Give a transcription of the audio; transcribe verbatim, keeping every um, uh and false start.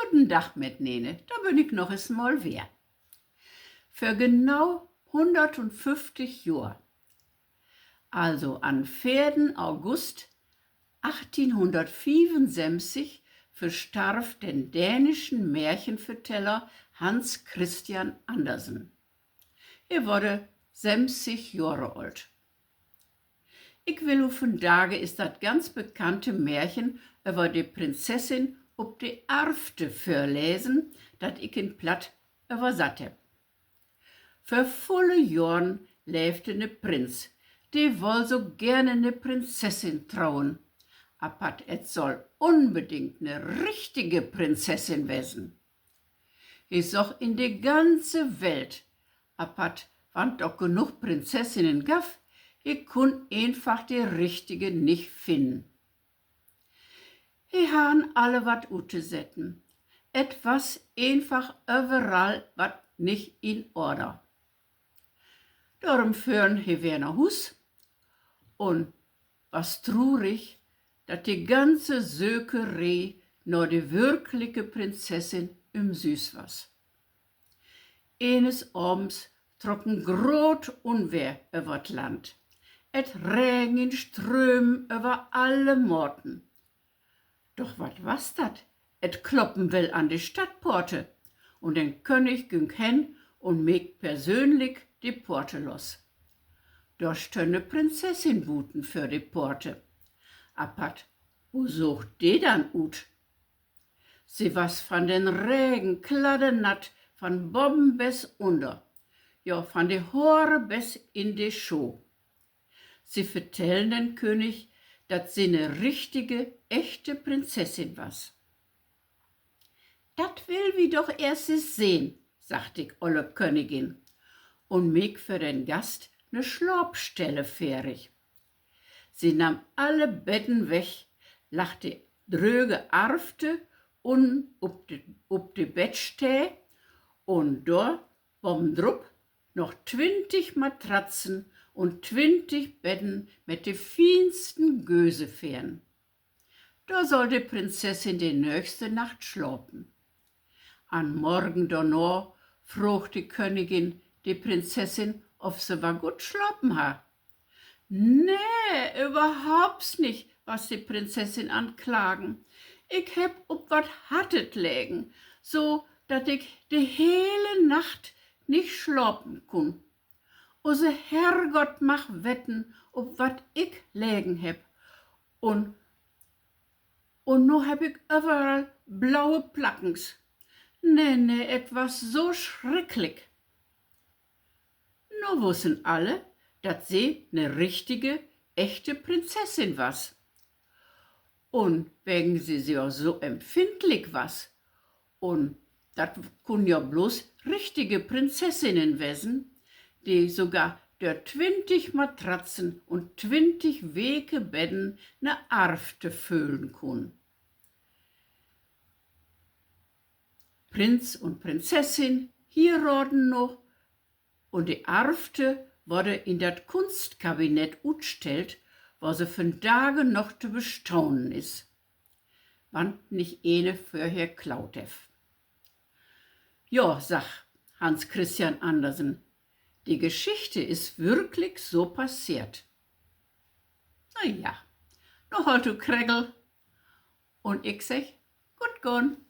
Goden Dag mitnene, dor bün ik noch es mal weer. Vör genau hunnertföfftig Johr, also an veerden August achtteihnhunnertfiefunsöventig, verstarf den dänischen Märchenverteller Hans Christian Andersen. He worde söventig Johre oolt. Ik will u vandage is dat ganz bekannte Märchen över de Prinzessin op de Arfte vörlesen, dat ik in Platt översatt hebb. Vör vulle Johren leevde 'ne Prinz, de woll so gerne 'ne Prinzessin troen, apatt et soll unbedingt 'ne richtige Prinzessin wesen. He soch in de ganze Welt, apatt wann 't ok genug Prinzessinnen gaff, he kunn eenfach de richtige nich finnen. He harrn alle wat uttosetten. Et was eenfach överall wat nich in Order. Dorüm föhrn he weer na Huus un was trurig, dat de ganze Sökeree na de würklike Prinzessin ümsüss was. Eenes Avends trock en groot Unweer över 't Land. Et regen in Strömen över alle Maten. Doch wat was dat? Et kloppen well an de Stadtporte, un den König günk hen un meek persönlik de Porte los. Dor stönn 'ne Prinzessin buten vör de Porte. Apatt, wo soog de dann ut? Se was van den Regen kladdenatt, van boven bes unner, ja, van de Hoore bes in de Schoh. Se vertellen den König, dat se 'ne richtige, echte Prinzessin was. Dat will wi doch eerst es sehn, sagg de olle Königin, un meek för den Gast 'ne Slaapstelle ferrig. Se nahm alle Bedden weg, lagg de dröge Arfte un op de, op de Bettstee un dor bovendrup noch twintig Matratzen un twintig Bedden mit de fiensten Gösefedern. Dor soll de Prinzessin de nöchste Nacht slapen. An Morgen dorna fraag de Königin de Prinzessin, of se wall goot slapen harr. Nee, överhaupt nich, was de Prinzessin an 't Klagen. Ik hebb op wat Hartet legen, so dat ik de hele Nacht nich slapen kunn. Use Herrgott mag weten, op wat ik legen hebb. Un, un nu hebb ik överall blaue Plackens. Nee, nee, et was so schricklik. Nu wussen alle, dat se 'ne richtige, echte Prinzessin was. Un wegen se so empfindlik was, un dat kunn ja blots richtige Prinzessinnen wesen, de sogar dör twintig Matratzen un twintig weke Bedden 'ne Arfte föhlen kunn. Prinz un Prinzessin hieraden noch, un de Arfte worde in dat Kunstkabinett utstellt, wo se vandage noch to bestaunen is, wann nich ene vörher klaut hett. Ja, sagg Hans Christian Andersen, de Geschichte is würklik so passeert. Na ja, nu holt du kregel, un ik segg: Goot gahn.